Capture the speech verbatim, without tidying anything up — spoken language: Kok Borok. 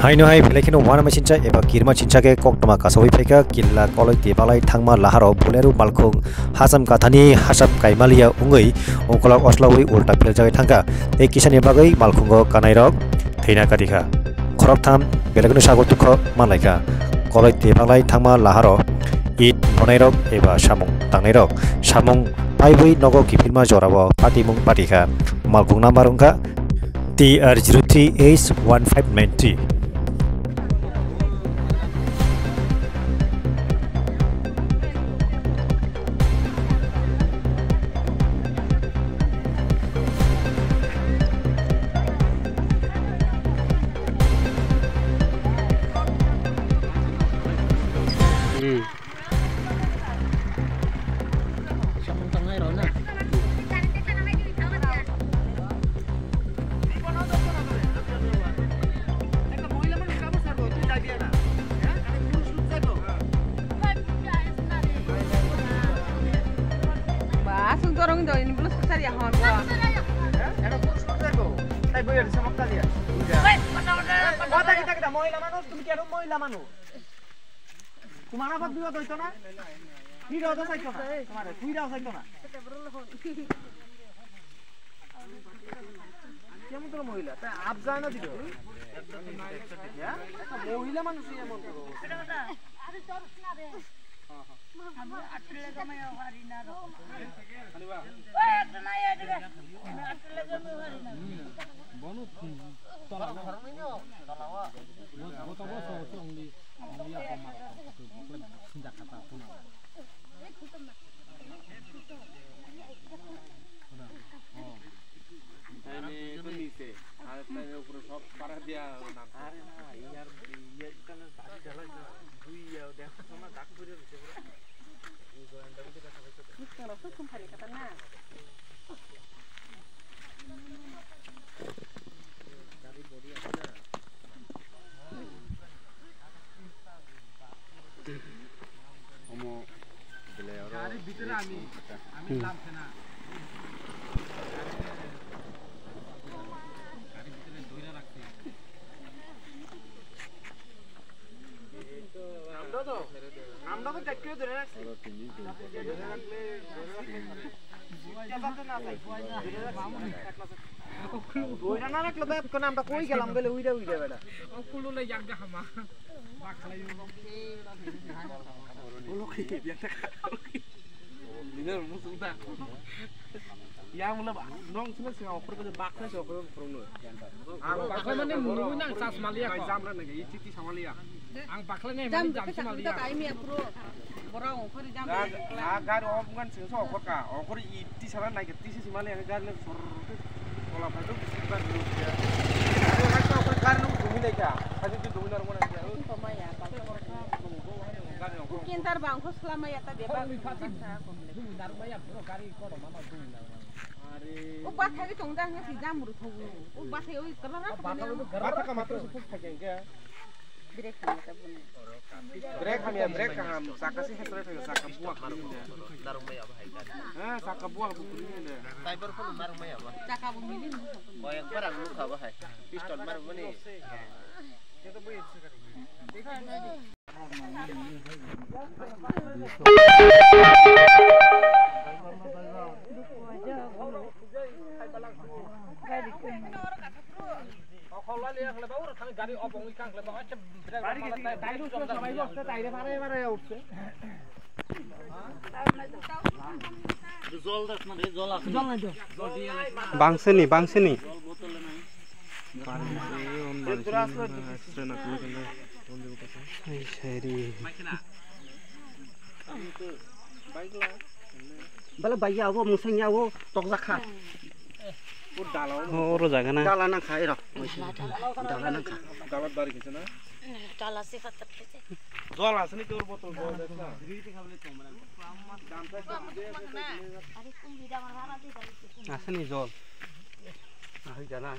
Haino hai belai kheno uanama sincha eba kirima sincha khe koktwma kasaui phaikha, killa koloi tei balai thangma laharo Bolero malkhung hacham kathani hacham kaimaliya wngwi ongkolok oslaui ulta philjagwi thangkha tei kisani bagwi malkhungo kanairok thwina katikha. Khoroktham belai kheno sago tukho manlaikha. Koloi tei balai thangma laharo it bonairok eba samung tangnairok samung paiwi nogo kiphilma jorao patimung patikha. Malkhung number wngkha T R zero three H one five nine three. Ba, aswk dorong do, ini belum sebentar ya, hon, wah. Kota kita, kita, mohila mano, tumi kero mohila mano. Tumara bad biya doito na? Ni rao da saito na? Tumare, tui rao saito na? Kemon toro mohila? Ta ab jana dilo. Ya? Ekta mohila manush emon toro. Omo belai oro gari bhitere ami, ami lam khena. Gari bhitere doira rakhi. Amda to, amda to dekhe doira rakhi. Doira rakle, doira rakle. Doira na rakle, bekon amda koi gelam bele uida uida beda. O kulu le yak hama. Yang mula ba, nong sila sila okhor ko baksa sila okhor ko phurung no. Baksa mane mulu nang chas malia ko. Jam ran nang, iti ti samalia. Ang bakla ne jam mane jam samalia. Kaimi apro. Borok okhor jam. Gari okhor kan sila okhor ka, okhor iti sara nang, iti samalia gari le sor. Kola phai dong, sik ban dong. Gari okhor gari no dumi nai ka. Hadi tu dumi nar mana. Kintar bang ko selama ya ta bebak. O bathai tong da hwnga si jam ru thogu. O bathai oi tara na. Bathai ka matro se phuk thakeng ke. Brake hamya ta bune. Brake hamya, brake kaham. Saka si hetre thakeng, saka buak. Narung maya bahai kan. Ha, saka buak bu kuni ne. Driver phone narung maya ba. Saka bu mili. Koyang parang lukha bahai. Piston marung mani. Bangsini, bangsini. Ai, sari. Bale baiya abo, musengya abo, tokjak kha. O, oro jaga na. Dala nang kha, ero. Dala nang kha. Dala bari kisa na? Dala se khatar kisa. Jol asini khe oro botol jol dekha. Asini jol. Ahai jana.